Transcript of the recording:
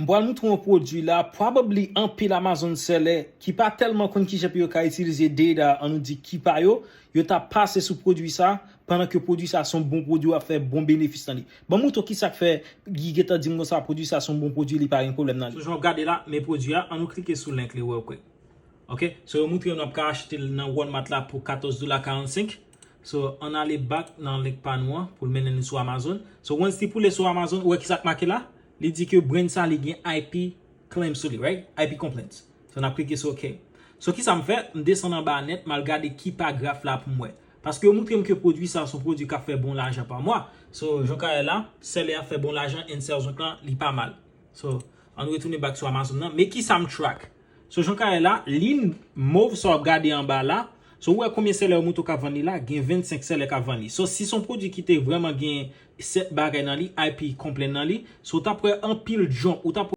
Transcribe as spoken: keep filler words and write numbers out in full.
M pral moutre yon pwodui la, probably anpil Amazon seller ki pa tèlman konn kijan pou yo ka itilize data, an nou di ki pa yo, yo ta pase sou pwodui sa, pandan ke pwodui sa se yon bon pwodui, w ap fè bon benefis nan li. Ban m moutre w kisa k fè Guy gentan di m konsa pwodui sa se yon bon pwodui, li pa gen pwoblèm nan li. So, jan w ap gade la, men pwodui a, an nou klike sou link li real quick. Ok, so yo moutre nou ap ka achte l nan Walmart la pou katòz dola karannsenk. So, ann ale back nan link pa nou an pou l mennen nou sou Amazon. So, once li poule sou Amazon, ou wè kisa k make la? Li di ke brand sa li gen I P claim sou li, right? I P complaints. So, n ap klike sou OK. So, kisa m fè? M desann anba nèt, m al gade ki paragraph la pou m wè. Paske yo moutre m ke pwodui sa se yon pwodui k ap fè bon lajan pa mwa. So, jan w ka wè la, seller ap fè bon lajan, and sales rank lan, li pa mal. So, ann retounen back sou Amazon nan. Men kisa m track? So, jan w ka wè la, liy mov sa w ap gade anba la. So, ou wè konbyen seller yo moutre w k ap vann li la? Gen vennsenk seller k ap vann li. So, si se yon pwodui ki te vrèman gen sèt bagay nan li, I P complaint nan li, so, w t ap wè anpil jump, ou t ap